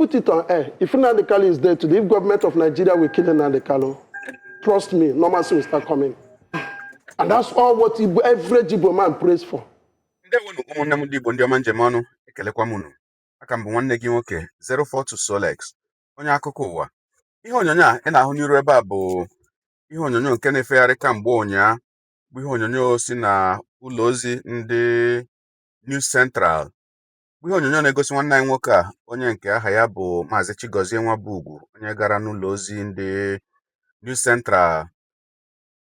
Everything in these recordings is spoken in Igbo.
Put it on air. If Nnamdi Kanu is dead today, if government of Nigeria will kill Nnamdi Kanu, trust me, normalcy will start coming. And that's all what Igbo, every Igbo man prays for. Ndewonu ụmụnne m ndị Igbo, ndị ọma njem ọnụ, ekelekwa m unu. Aka m bụ nwanne gị nwoke 042 Solex, onye akụkọ ụwa. Ihe onyonyo a ị na-ahụ n'iru ebe a bụ ihe onyonyo nke na-efegharị kamgbe ụnyaa, bụ ihe onyonyo si na ụlọ ozi ndị News Central, bụ ihe onyonyo na-egosi nwanne anyị nwoke a, onye nke aha ya bụ Maazị Chigozie Nwabugwu, onye gara n'ụlọ ozi ndị News Central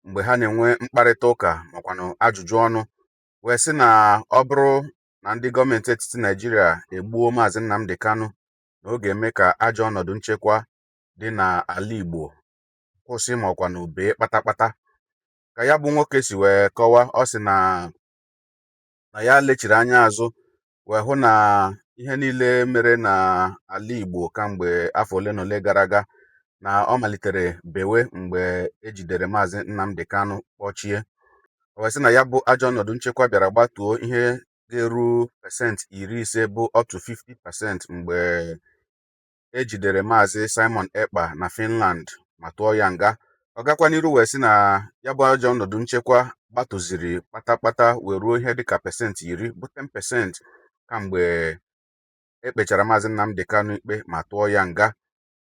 mgbe ha na-enwe mkparịta ụka makwanụ ajụjụ ọnụ, wee sị na ọ bụrụ na ndị gọọmenti etiti Naijiria egbuo Maazị Nnamdi Kanu, na ọ ga-eme ka ajọ ọnọdụ nchekwa dị n'ala Igbo kwụsị ma ọkwanụ bee kpatakpata. Ka ya bụ nwoke si wee kọwaa, ọ sị na ya lechiri anya azụ wee hụ na ihe niile mere n'ala Igbo kamgbe afọ ole na ole gara aga, na ọ malitere bewe mgbe ejidere Maazị Nnamdi Kanu kpọchie. O wee sị na ya bụ ajọ ọnọdụ nchekwa bịara gbatuo ihe ga-eru 50% bụ up to 50% mgbe ejidere Maazị Simon Ekpa na Finland ma tụọ ya nga. Ọ gakwa n'iru wee sị na ya bụ ajọ ọnọdụ nchekwa gbatụziri kpatakpata wee ruo ihe dịka 10% bụ 10% kamgbe ekpechara Maazị Nnamdi Kanu ikpe ma tụọ ya nga.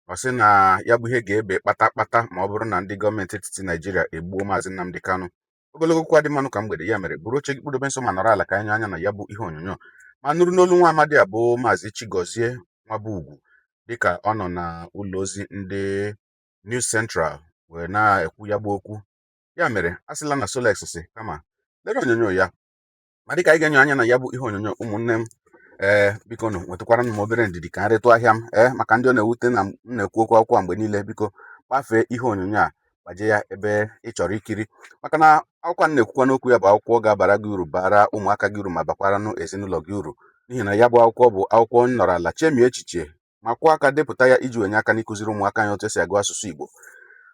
Ọ sị na ya bụ ihe ga-ebe kpatakpata ma ọ bụrụ na ndị gọọmenti etiti Naijiria egbuo Maazị Nnamdi Kanu. Ogologo okwu adị mmanụ ka mgbede, ya mere buru oche gị, kpụdobe nso ma nọrọ ala ka anyị anya na ya bụ ihe onyonyo ma nụrụ n'olu nwa amadi a bụ Maazị Chigozie Nwabugwu, dịka ọ nọ na ụlọ ozi ndị News Central wee na-ekwu ya bụ okwu. Ya mere a sịla na Solex si, kama lere onyonyo ya. Ma dịka anyị ga-enyo anya na ya bụ ihe onyonyo, ụmụnne m, ee, biko nụ nwetakwara m obere ndidi ka m retụ ahịa m. Ee, maka ndị ọ na-ewute na m na-ekwu okwu akwụkwọ mgbe niile, biko kpafee ihe onyonyo a, gbaje ya ebe ị chọrọ ikiri, maka na akwụkwọ a na-ekwukwa n'okwu ya bụ akwụkwọ ga-abara gị uru, bara ụmụaka gị uru, ma bakwaranụ ezinụlọ gị uru, n'ihi na ya bụ akwụkwọ bụ akwụkwọ m nọrọ ala chemie echiche ma kwụọ aka depụta ya iji wenye aka n'ịkụziri ụmụaka anyị otu esi agụ asụsụ Igbo.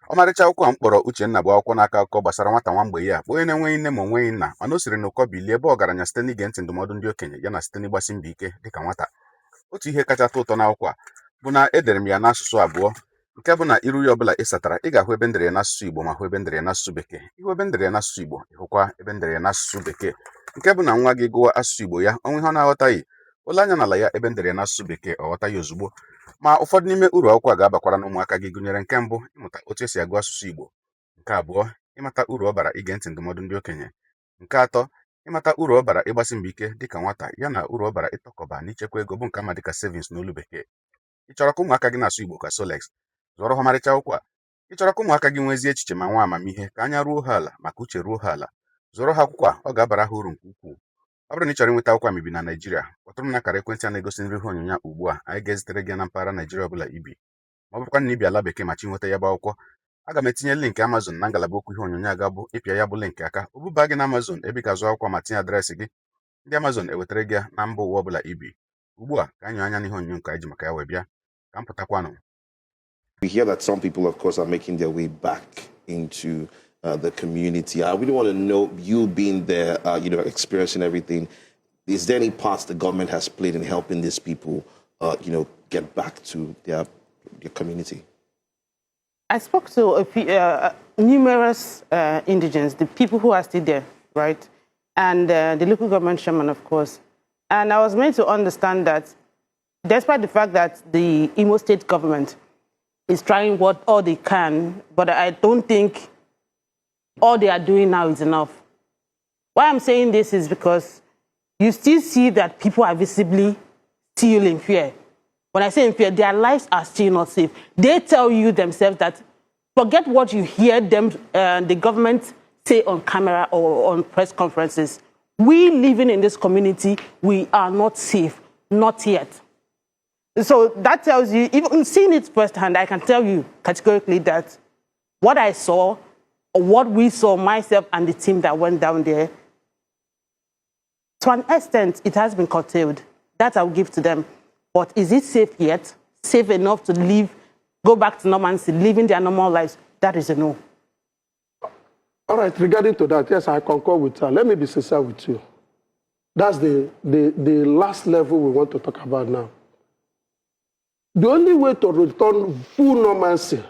Ọmarịcha akwụkwọ a m kpọrọ Uchenna bụ akwụkwọ na-akọ akụkọ gbasara nwata nwa mgbei a bụ onye na-enweghị nne ma o nweghị nna, mana o siri n'ụkọ bilie ebe ọgaranya site n'ige ntị ndụmọdụ ndị okenye ya na site n'ịgbasi mbọ ike dịka nwata. Otu ihe kacha atọ ụtọ n'akwụkwọ a bụ na edere m ya n'asụsụ abụọ, nke bụ na iru ya ọbụla ị satara, ị ga-ahụ ebe ndere ya n'asụsụ Igbo ma hụ ebe ndere ya n'asụsụ Bekee. Ịhụ ebe ndere ya n'asụsụ Igbo, ịhụkwa ebe ndere ya n'asụsụ Bekee, nke bụ na nwa gị gụwa asụsụ Igbo ya, onwe ihe ọ na-aghọtaghị, ole anya n'ala ya ebe ndere ya n'asụsụ Bekee, ọ ghọta ya ozugbo. Ma ụfọdụ n'ime uru akwụkwọ a ga-abakwara n'ụmụaka gị gụnyere: nke mbụ, ịmụta otu esi agụ asụsụ Igbo; nke abụọ, ịmata uru ọ bara ige ntị ndụmọdụ ndị okenye; nke atọ, ịmata uru ọ bara ịgbasi mbọ ike dịka nwata, ya na uru ọ bara ịtọkọba na ichekwa ego, bụ nke ama dịka savings n'olu Bekee. Ị chọrọ ka ụmụaka gị na-asụ Igbo ka Solex? Zụọrọ ha ọmarịcha akwụkwọ a. Ị chọrọ ka ụmụaka gị nwezie echiche ma nwee amamihe, ka anya ruo ha ala maka uche ruo ha ala? Zụọrọ ha akwụkwọ a, ọ ga-abara ha uru nke ukwuu. Ọ bụrụ na ị chọrọ inweta akwụkwọ a mibi na Naịjirịa, kpọtụrụ m na akara ekwentị a na-egosi nri ihe onyonyo a ugbu a. Anyị ga-ezitere gị na mpaghara Naịjirịa ọbụla ibi. Ma ọ bụrụkwa na ị bi ala Bekee ma chi nweta ya bụ akwụkwọ, aga m etinye link Amazon na ngalaba okwu ihe onyonyo a. Ga-abụ ịpịa ya bụ link aka, o buba gị na Amazon ebe ị ga-azụ akwụkwọ ma tinye adreesị gị, ndị Amazon ewetara gị ya na mba ụwa ọbụla ibi. Ugbu a, ka anyị anya n'ihe onyonyo nke anyị ji maka ya wee bịa. Ka m pụtakwanụ. We hear that some people, of course, are making their way back into the community. I really want to know, you being there, experiencing everything, is there any part the government has played in helping these people get back to their community? I spoke to a few, numerous indigents, the people who are still there, right? And the local government chairman, of course. And I was made to understand that despite the fact that the Imo State government is trying what all they can, but I don't think all they are doing now is enough. Why I'm saying this is because you still see that people are visibly still in fear. When I say in fear, their lives are still not safe. They tell you themselves that forget what you hear them, the government say on camera or on press conferences. We living in this community, we are not safe, not yet. So that tells you, even seeing it firsthand, I can tell you categorically that what I saw, or what we saw, myself and the team that went down there, to an extent, it has been curtailed. That I will give to them. But is it safe yet? Safe enough to live, go back to normalcy, living their normal lives? That is a no. All right, regarding to that, yes, I concur with her. Let me be sincere with you. That's the last level we want to talk about now. The only way to return full normalcy,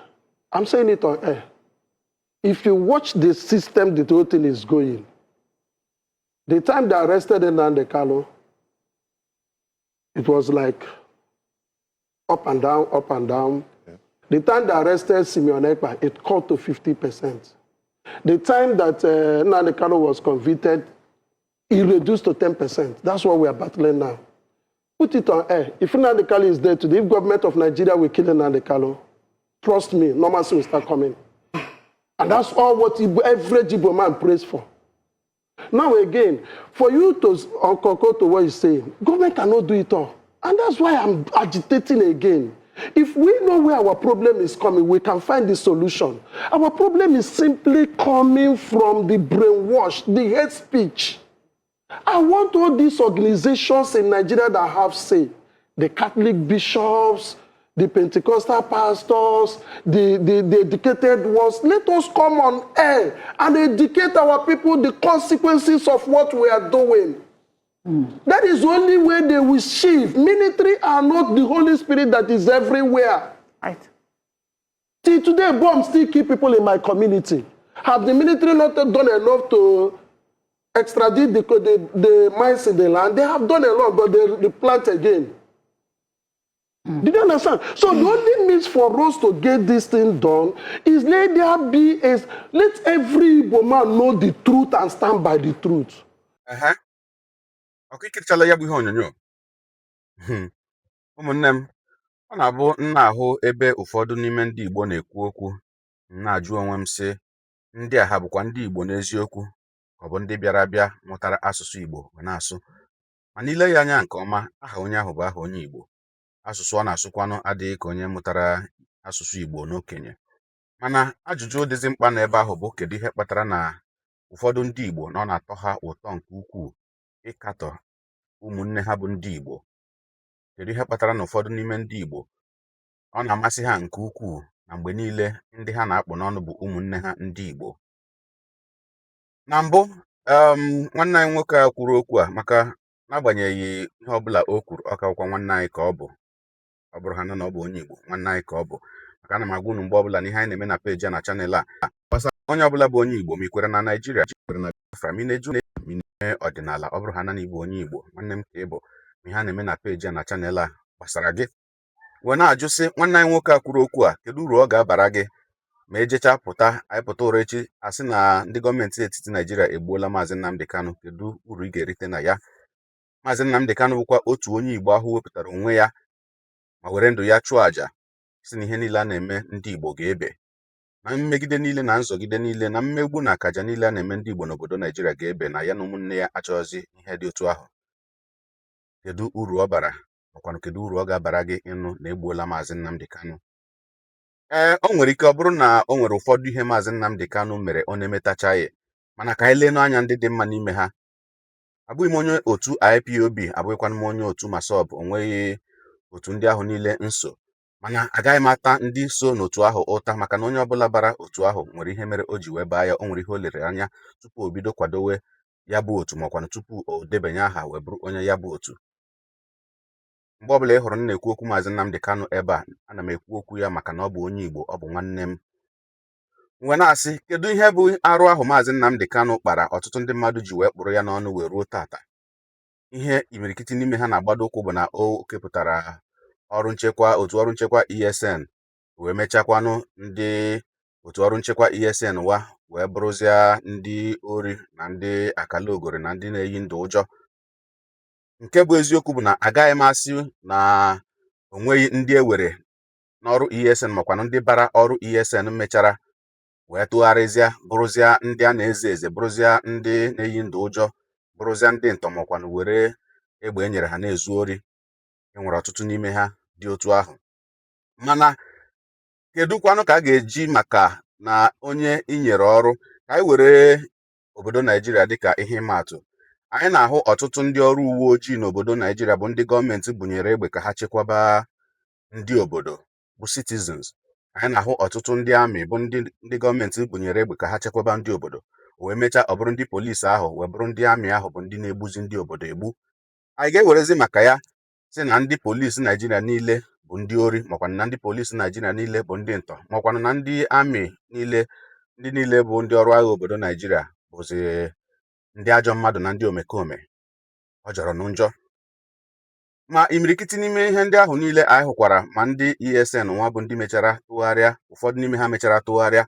I'm saying it on air, if you watch the system the whole thing is going, the time they arrested Nnandi Kanu, it was like up and down, up and down. Yeah. The time they arrested Simeon Ekpa, it cut to 50%. The time that Nnandi Kanu was convicted, it reduced to 10%. That's what we are battling now. Put it on air. If Nnandi Kanu is dead today, if government of Nigeria will kill Nnandi Kanu, trust me, normalcy will start coming. And that's all what Igbo, every Igbo man prays for. Now again, for you to concur to what you say, government cannot do it all. And that's why I'm agitating again. If we know where our problem is coming, we can find the solution. Our problem is simply coming from the brainwash, the hate speech. I want all these organizations in Nigeria that have say, the Catholic bishops, the Pentecostal pastors, the educated ones, let us come on air and educate our people the consequences of what we are doing. That is the only way they will shift. Military are not the Holy Spirit that is everywhere. Right. Till today, bombs still kill people in my community. Have the military not done enough to extradite the mines in the land? They have done a lot, but they plant again. Did you understand? So the only means for us to get this thing done is let there be a let every Igbo man know the truth and stand by the truth. Ehe, ọkụ ikirichala ya bụ ihe onyonyo. Ụmụnne m, ọ na-abụ m na-ahụ ebe ụfọdụ n'ime ndị Igbo na-ekwu okwu, m na-ajụ onwe m sị, ndị a ha bụkwa ndị Igbo n'eziokwu, ka ọ bụ ndị bịara abịa mụtara asụsụ Igbo wee na-asụ? Mana ile ya anya nke ọma, aha onye ahụ bụ aha onye Igbo, asụsụ ọ na-asụkwanụ adịghị ka onye mụtara asụsụ Igbo n'okenye. Mana ajụjụ dịzị mkpa n'ebe ahụ bụ, kedu ihe kpatara na ụfọdụ ndị Igbo na ọ na-atọ ha ụtọ nke ukwuu ịkatọ ụmụnne ha bụ ndị Igbo? Kedu ihe kpatara na ụfọdụ n'ime ndị Igbo ọ na-amasị ha nke ukwuu na mgbe niile ndị ha na-akpụ n'ọnụ bụ ụmụnne ha ndị Igbo? Na mbụ, nwanne anyị nwoke a kwuru okwu a, maka n'agbanyeghị ihe ọbụla o kwuru, ọ ka bụkwa nwanne anyị ka ọ bụ. Ọ bụrụ ha na ọ bụ onye Igbo, nwanne anyị ka ọ bụ, maka ana m agwa unu mgbe ọbụla na ihe anyị na-eme na peji a na channel a gbasara onye ọbụla bụ onye Igbo, ma ị kwere na Naịjirịa, kwere na Biafra, ma ị na-eju ma ị na-eme ọdịnala, ọ bụrụ ha na Igbo, onye Igbo nwanne m ka ị bụ, ma ihe a na-eme na peji a na channel a gbasara gị. Wee na-ajụ sị, nwanne anyị nwoke a kwuru okwu a, kedu uru ọ ga-abara gị ma ejecha pụta anyị pụta ụra echi asị na ndị gọọmenti etiti Naijiria egbuola Maazị Nnamdi Kanu? Kedu uru ị ga-erite na ya? Maazị Nnamdi Kanu bụkwa otu onye Igbo ahụ wepụtara onwe ya ma were ndụ ya chụọ àjà, si na ihe niile a na-eme ndị Igbo ga-ebe, na mmegide niile na nzọgide niile na mmegbu na akaja niile a na-eme ndị Igbo n'obodo Naijiria ga-ebe, na ya na ụmụnne ya achọghịzị ihe dị otu ahụ. Kedu uru ọ bara, makwanụ kedu uru ọ ga-abara gị ịnụ na egbuola Maazị Nnamdi Kanu? Ee, o nwere ike ọ bụrụ na o nwere ụfọdụ ihe Maazị Nnamdi Kanu mere ọ na-emetachaghị, mana ka anyị lee anya ndị dị mma n'ime ha. Abụghị m onye otu IPOB, abụghịkwanụ m onye otu MASSOB, o nweghị otu ndị ahụ niile nso, mana agaghị m ata ndị so n'otu ahụ ụta, maka na onye ọbụla bara otu ahụ nwere ihe mere o ji wee baa ya. O nwere ihe o lere anya tupu o bido kwadowe ya bụ otu, makwanụ tupu o debanye aha wee bụrụ onye ya bụ otu. Mgbe ọbụla ị hụrụ m na-ekwu okwu Maazị Nnamdi Kanu ebe a, ana m ekwu okwu ya maka na ọ bụ onye Igbo, ọ bụ nwanne m. Wee na-asị, kedu ihe bụ arụ ahụ Maazị Nnamdi Kanu kpara ọtụtụ ndị mmadụ ji wee kpụrụ ya n'ọnụ wee ruo tata? Ihe imirikiti n'ime ha na-agbado ụkwụ bụ na o kepụtara ọrụ nchekwa, otu ọrụ nchekwa ESN, wee mechakwanụ ndị otu ọrụ nchekwa ESN wa wee bụrụzịa ndị ori na ndị akalaogori na ndị na-eyi ndụ ụjọ. Nke bụ eziokwu bụ na agaghị m asị na o nweghị ndị e were n'ọrụ ESN, makwanụ ndị bara ọrụ ESN mechara wee tụgharịzịa bụrụzịa ndị a na-eze eze, bụrụzịa ndị na-eyi ndụ ụjọ, bụrụzịa ndị ntọ, makwanụ were egbe e nyere ha na-ezu ori. E nwere ọtụtụ n'ime ha dị otu ahụ. Mana kedụkwanụ ka a ga-eji maka na onye i nyere ọrụ? Ka anyị were obodo Naijiria dịka ihe ịma atụ. Anyị na-ahụ ọtụtụ ndị ọrụ uwe ojii n'obodo Naijiria bụ ndị gọọmenti bunyere egbe ka ha chekwaba ndị obodo bụ citizens. Anyị na-ahụ ọtụtụ ndị amị bụ ndị gọọmenti bunyere egbe ka ha chekwaba ndị obodo, wee mechaa ọ bụrụ ndị polisi ahụ wee bụrụ ndị amị ahụ bụ ndị na-egbuzi ndị obodo egbu. Anyị ga-ewerezi maka ya sị na ndị polisi Naijiria niile bụ Bụ ndị ori, makwanụ na ndị polisi Naijiria niile bụ ndị ntọ, makwanụ na ndị amị niile, ndị niile bụ ndị ọrụ agha obodo Naijiria bụzi ndị ajọ mmadụ na ndị omekome. Ọ jọrọ nụ njọ. Ma imirikiti n'ime ihe ndị ahụ niile anyị hụkwara, ma ndị ESN nwa bụ ndị mechara tụgharịa, ụfọdụ n'ime ha mechara tụgharịa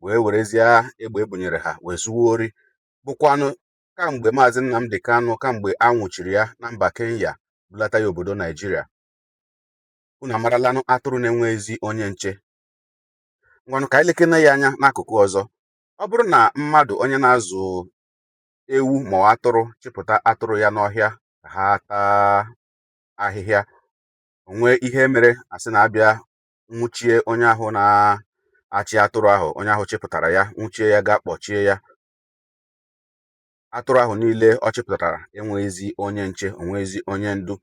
wee werezie egbe ebunyere ha wee zuwa ori, bụkwanụ kamgbe Maazị Nnamdi Kanu, kamgbe a nwụchiri ya na mba Kenya, bulata ya obodo Naijiria. Unu amaralanụ atụrụ na-enweghịzi onye nche. Ngwanụ, ka anyị lekene ya anya n'akụkụ ọzọ. Ọ bụrụ na mmadụ onye na-azụ ewu ma ọ atụrụ chịpụta atụrụ ya n'ọhịa ka ha taa ahịhịa, onwe ihe mere asị na-abịa nwụchie onye ahụ na-achị atụrụ ahụ, onye ahụ chịpụtara ya, nwụchie ya, gaa kpọchie ya, atụrụ ahụ niile ọ chịpụtara enweghịzi onye nche, onweghịzi onye ndu.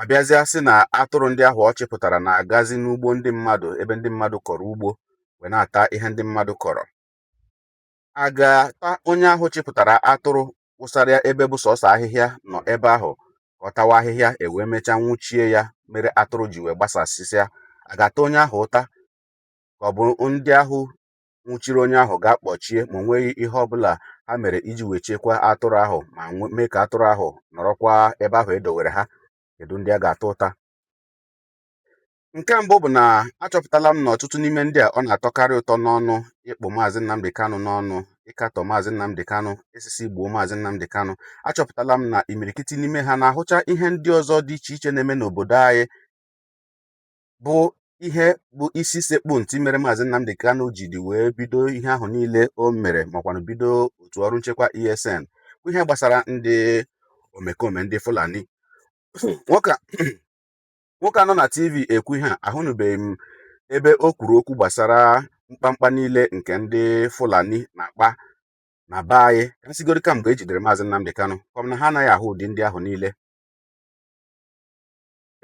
Abịazịa sị na atụrụ ndị ahụ ọ chịpụtara na-agazi n'ugbo ndị mmadụ, ebe ndị mmadụ kọrọ ugbo, wee na-ata ihe ndị mmadụ kọrọ. A ga-ata onye ahụ chịpụtara atụrụ wụsara ya ebe bụ sọsọ ahịhịa nọ ebe ahụ ka ọ tawa ahịhịa, e wee mechaa nwụchie ya mere atụrụ ji wee gbasasịsịa? A ga-ata onye ahụ ụta, ka ọ bụ ndị ahụ nwụchiri onye ahụ ga-akpọchie ma o nweghị ihe ọbụla ha mere iji wee chekwaa atụrụ ahụ ma mee ka atụrụ ahụ nọrọkwa ebe ahụ edowere ha? Kedu ndị a ga-ata ụta? Nke mbụ bụ na achọpụtala m na ọtụtụ n'ime ndị a ọ na-atọkarị ụtọ n'ọnụ ịkpụ Maazị Nnamdi Kanu n'ọnụ, ịkatọ Maazị Nnamdi Kanu, esisi gbuo Maazị Nnamdi Kanu, achọpụtala m na imirikiti n'ime ha na-ahụcha ihe ndị ọzọ dị iche iche na-eme n'obodo anyị, bụ ihe bụ isi sekpu ntị mere Maazị Nnamdi Kanu jiri wee bido ihe ahụ niile o mere, makwanụ bido otu ọrụ nchekwa ESN, bụ ihe gbasara ndị omekome ndị Fulani. Nwoke a nọ na TV ekwu ihe a, ahụnụbeghị m ebe o kwuru okwu gbasara mkpamkpa niile nke ndị Fulani na-akpa na be anyị, ka nsigoro kamgbe e jidere Maazị Nnamdi Kanu, kọm na ha anaghị ahụ ụdị ndị ahụ niile.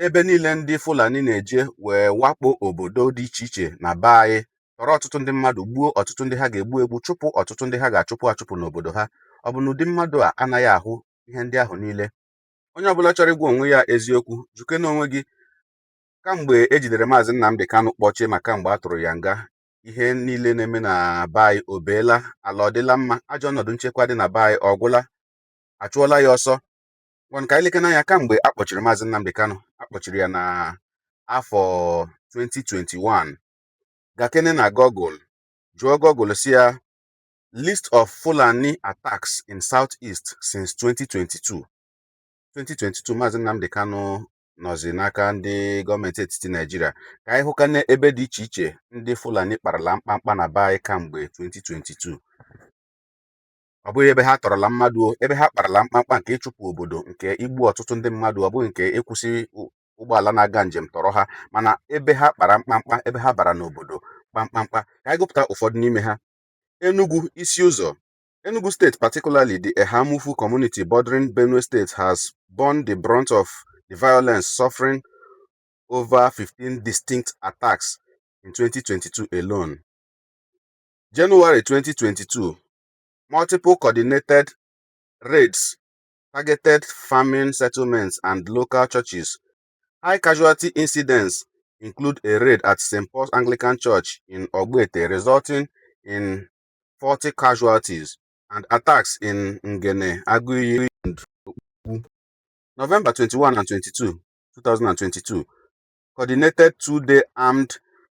Ebe niile ndị Fulani na-eje wee wakpo obodo dị iche iche na be anyị, tọrọ ọtụtụ ndị mmadụ, gbuo ọtụtụ ndị ha ga-egbu egbu, chụpụ ọtụtụ ndị ha ga-achụpụ achụpụ n'obodo ha, ọ bụ na ụdị mmadụ a anaghị ahụ ihe ndị ahụ niile? Onye ọbụla chọrọ ịgwa onwe ya eziokwu, jukene onwe gị, kamgbe e jidere Maazị Nnamdi Kanu kpọchie, ma kamgbe a tụrụ ya nga, ihe niile na-eme na be anyị o beela? Ala ọ dịla mma? Ajọ ọnọdụ nchekwa dị na be anyị ọ gwụla? Achụọla ya ọsọ? Ngwanụ, ka anyị lekene anya kamgbe a kpọchiri Maazị Nnamdi Kanu. Akpọchiri ya na afọ 2021. Gakene na Google, jụọ Google si ya, "List of Fulani attacks in Southeast since 2022." 2022 Maazị Nnamdi Kanu nọzi n'aka ndị gọọmenti etiti Naijiria. Ka anyị hụkane ebe dị iche iche ndị Fulani kparala mkpamkpa na be anyị kamgbe 2022. Ọ bụghị ebe ha tọrọla mmadụ o, ebe ha kparala mkpamkpa nke ịchụpụ obodo, nke igbu ọtụtụ ndị mmadụ, ọ bụghị nke ịkwụsị ụgbọala na-aga njem tọrọ ha, mana ebe ha kpara mkpamkpa, ebe ha bara n'obodo kpamkpamkpa. Ka anyị gụpụta ụfọdụ n'ime ha. Enugu isi ụzọ, Enugu State, particularly the Ehamufu community bordering Benue State, has borne the brunt of the violence, suffering over 15 distinct attacks in 2022 alone. January 2022, multiple coordinated raids targeted farming settlements and local churches. High casualty incidents include a raid at St. Paul's Anglican Church in Ogbete, resulting in 40 casualties, and attacks in Ngene, Aguiyi, and Okpu. November 21 and 22, 2022, coordinated two-day armed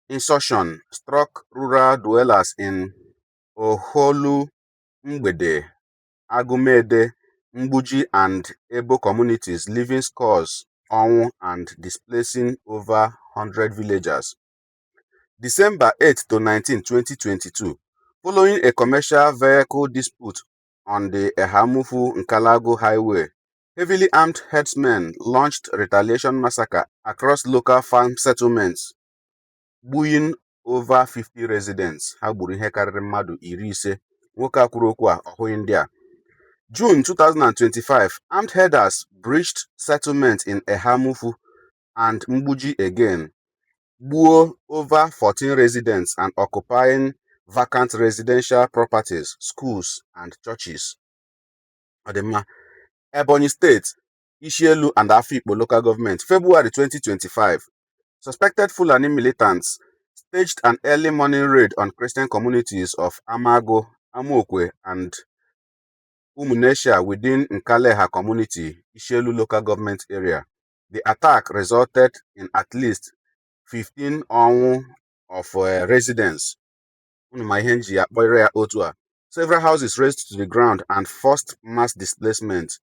incursion struck rural dwellers in Oholu, Mgbede, Agumede, Mgbuji, and Ebo communities, leaving scores ọnwụ and displacing over 100 villagers. December 8 to 19, 2022, following a commercial vehicle dispute on the Ehamufu-Nkalagu Highway, heavily armed herdsmen launched retaliation massacre across local farm settlements, gbuing over 50 residents. Ha gburu ihe karịrị mmadụ 50. Nwoke a kwuru okwu a, ọ hụghị ndị a. June 2025, armed herders breached settlement in Ehamufu and Mgbuji again, gbuo over 14 residents and occupying vacant residential properties, schools, and churches. Ọ dị mma. Ebonyi State, Ishielu and Afikpo Local Government, February 2025. Suspected Fulani militants staged an early morning raid on Christian communities of Amago, Amokwe, and Umunesia within Nkalaha community, Ishielu local government area. The attack resulted in at least 15 ọnwụ of residents. Unu ma ihe m ji akpọrọ ya otu a. Several houses razed to the ground and forced mass displacement.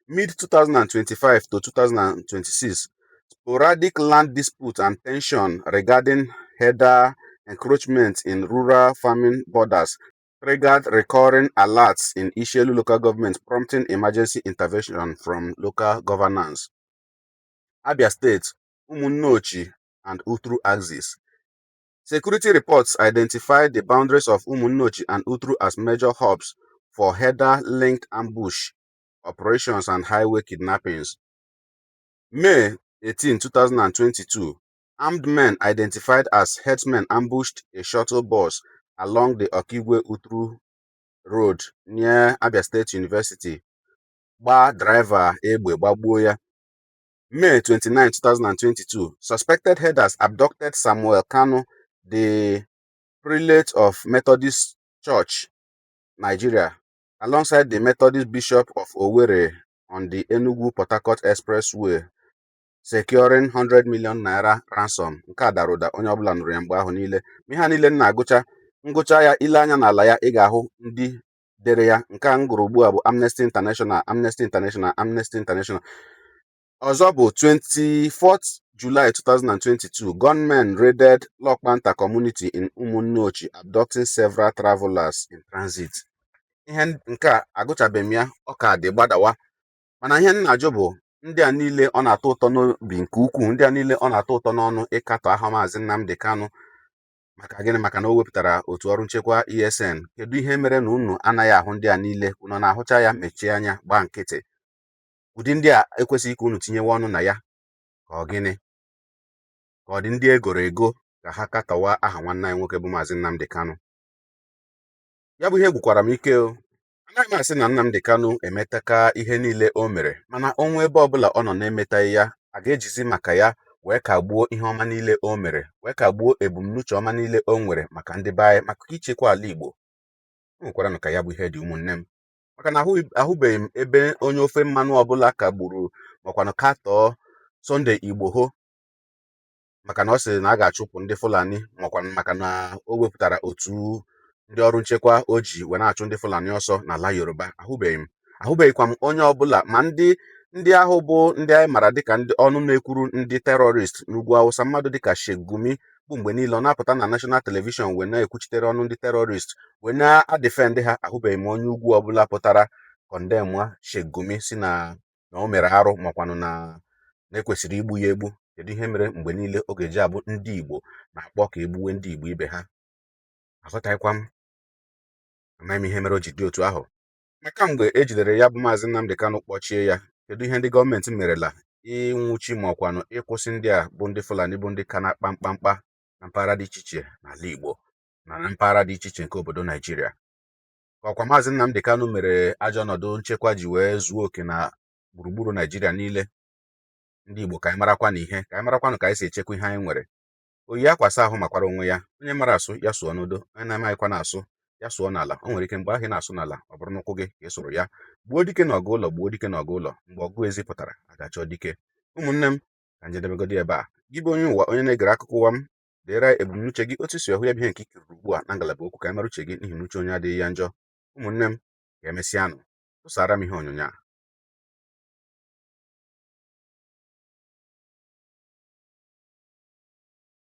Mid 2025 to 2026, sporadic land dispute and tension regarding herder encroachment in rural farming borders triggered recurring alerts in Ishielu local government, prompting emergency intervention from local governance. Abia State, Umunneochi and Utru axis. Security reports identified the boundaries of Umunneochi and Utru as major hubs for herder-linked ambush operations and highway kidnappings. May 18, 2022, armed men identified as herdsmen ambushed a shuttle bus along the Okigwe Utru Road near Abia State University, gbaa driver egbe gbagbuo ya. May 29, 2022, suspected herders abducted Samuel Kanu, the prelate of Methodist Church, Nigeria, alongside the Methodist Bishop of Owerri on the Enugu-Port Harcourt Expressway, securing 100 million naira ransom. Nke a dara ụda, onye ọbụla nụrụ ya mgbe ahụ niile. Ma ihe a niile m na-agụcha ngụcha ya, ile anya n'ala ya, ị ga-ahụ ndị dere ya. Nke a m gụrụ ugbu a bụ Amnesty International, Amnesty International, Amnesty International. Ọzọ bụ 24th July 2022, gunmen raided Lokpanta community in Umunneochi, abducting several travelers in transit. Ihe nke a agụchabeghị m ya, ọ ka dị gbadawa. Mana ihe m na-ajụ bụ, ndị a niile ọ na-atọ ụtọ n'obi nke ukwuu, ndị a niile ọ na-atọ ụtọ n'ọnụ ịkatọ aha Maazị Nnamdi Kanu, maka gịnị? Maka na o wepụtara otu ọrụ nchekwa ESN. Kedu ihe mere na unu anaghị ahụ ndị a niile? Unu na-ahụcha ya, mechie anya, gbaa nkịtị. Ụdị ndị a ekwesịghị ka unu tinyewe ọnụ na ya, ka ọ gịnị? Ka ọ dị ndị egoro ego ka ha katọwa aha nwanne anyị nwoke bụ Maazị Nnamdi Kanu? Ya bụ ihe gwụkwara m ike o. Anaghị m asị na Nnamdi Kanu emetaka ihe niile o mere, mana onwe ebe ọbụla ọ nọ na-emetaghị ya, a ga-ejizi maka ya wee kagbuo ihe ọma niile o mere, wee kagbuo ebumnuche ọma niile o nwere maka ndị be anyị, maka ichekwa ala Igbo? O nwekwaranụ ka ya bụ ihe dị, ụmụnne m, maka na ahụbeghị m ebe onye ofe mmanụ ọbụla kagburu makwanụ katọọ Sunday Igboho maka na ọ sịrị na a ga-achụpụ ndị Fulani, makwanụ maka na o wepụtara otu ndị ọrụ nchekwa o ji wee na-achụ ndị Fulani ọsọ n'ala Yoruba. Ahụbeghị m, ahụbeghịkwa m onye ọbụla, ma ndị ahụ bụ ndị anyị mara dịka ndị ọnụ na-ekwuru ndị terrorist n'ugwu Awụsa, mmadụ dịka Sheikh Gumi, bụ mgbe niile ọ na-apụta na national television wee na-ekwuchitere ọnụ ndị terrorist, wee na-adefend ha. Ahụbeghị m onye ugwu ọbụla pụtara condemn Sheikh Gumi, si na o mere arụ, makwanụ na ekwesịrị igbu ya egbu. Kedu ihe mere mgbe niile ọ ga-eji abụ ndị Igbo na-akpọ ka egbuwe ndị Igbo ibe ha? Aghọtaghịkwa m, amaghị m ihe mere o ji dị otu ahụ. Ma kamgbe e jidere ya bụ Maazị Nnamdi Kanu, kpọchie ya, kedu ihe ndị gọọmenti merela ịnwụchi ma ọkwanụ ịkwụsị ndị a bụ ndị Fulani, bụ ndị ka na-akpa mkpamkpa na mpaghara dị iche iche n'ala Igbo na na mpaghara dị iche iche nke obodo Naijiria? Ka ọkwa Maazị Nnamdi Kanu mere ajọ ọnọdụ nchekwa ji wee zuo oke na gburugburu Naijiria niile? Ndị Igbo, ka anyị marakwa na ihe ka anyị marakwanụ ka anyị si echekwa ihe anyị nwere. Oyi akwasa ahụ makwara onwe ya. Onye mara asụ ya sụọ n'udo, onye na-amaghịkwa na-asụ ya sụọ n'ala. O nwere ike mgbe ahụ ị na-asụ n'ala, ọ bụrụ n'ụkwụ gị ka ị sụrụ ya. Gbuo dike na ọgụ ụlọ, gbuo dike na ọgụ ụlọ. Mgbe ọgụ ezi pụtara, a ga-achọ dike. Ụmụnne m, ka njedebegodi ebe a. Gị bụ onye ụwa, onye na-egere akụkọ ụwa m, deere ebumnuche gị, otu si ọhụ ya bụ ihe nke ikiriri ugbu a na ngalaba okwu, ka anyị mara uche gị, n'ihi na uche onye adịghị ya njọ. Ụmụnne m, ka emesịanụ. Tụsara m ihe onyonyo a.